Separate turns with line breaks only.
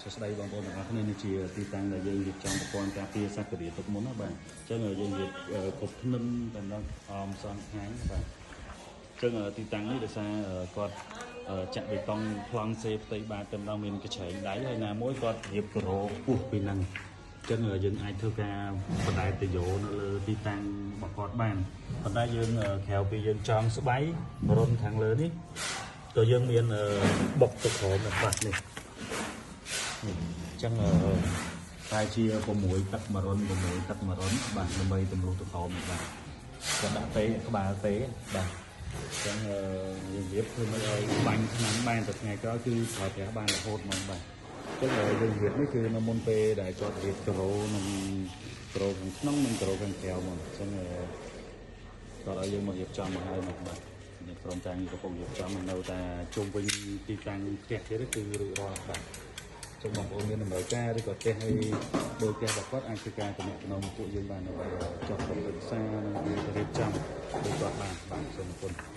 សួស្តីបងប្អូនទាំងអស់គ្នានេះជាទីតាំងដែលយើងរៀបចំប្រព័ន្ធការពារសត្វករាទុកមុនណាបាទអញ្ចឹងយើងរៀបគ្រប់ធ្នឹមតែម្ដងអមសងខាងបាទអញ្ចឹងទីតាំងនេះដោយសារគាត់ចាក់បេតុងប្លង់សេផ្ទៃបាតតែម្ដងមានកញ្ឆែងដៃហើយណាមួយគាត់រៀបការ៉ូពោះពីហ្នឹងអញ្ចឹងយើងអាចធ្វើការបដែតតយោនៅលើទីតាំងរបស់គាត់បានប៉ុន្តែយើងក្រៅពីយើងចង់ស្បៃរុនខាងលើនេះក៏យើងមានបុកទៅក្រោមនៅបាត់នេះអញ្ចឹងតែជា6ទឹក1រុន6ទឹក1រុនបាទដើម្បីទម្លុះទៅក្រោមបាទគាត់ដាក់ទេក្បាលទេបាទអញ្ចឹងយើងរៀបធ្វើមិនឲ្យបាញ់ឆ្នាំបានទៅថ្ងៃក្រោយគឺប្រើប្រាស់បានរហូតហ្មងបាទអញ្ចឹងយើងរៀបនេះគឺនៅមុនពេលដែលគាត់រៀបការ៉ូនិងការ៉ូខាងក្នុងនិងការ៉ូខាងក្រៅហ្មងអញ្ចឹងគាត់ឲ្យយើងមករៀបចំមកហើយមកបាទនេះក្រុមការងារកំពុងរៀបចំនៅតែជុំវិញទីតាំងផ្ទះទៀតគឺរួចរាល់បាទចឹងបងប្អូនមានតម្រូវការឬក៏ផ្ទះឲ្យដោយផ្ទះរបស់គាត់អាចធ្វើការតំណែងពួកយើងបានដើម្បីចុះប្រឹក្សានិងរៀបចំដោយគាត់បានបាទសូមអរគុណ។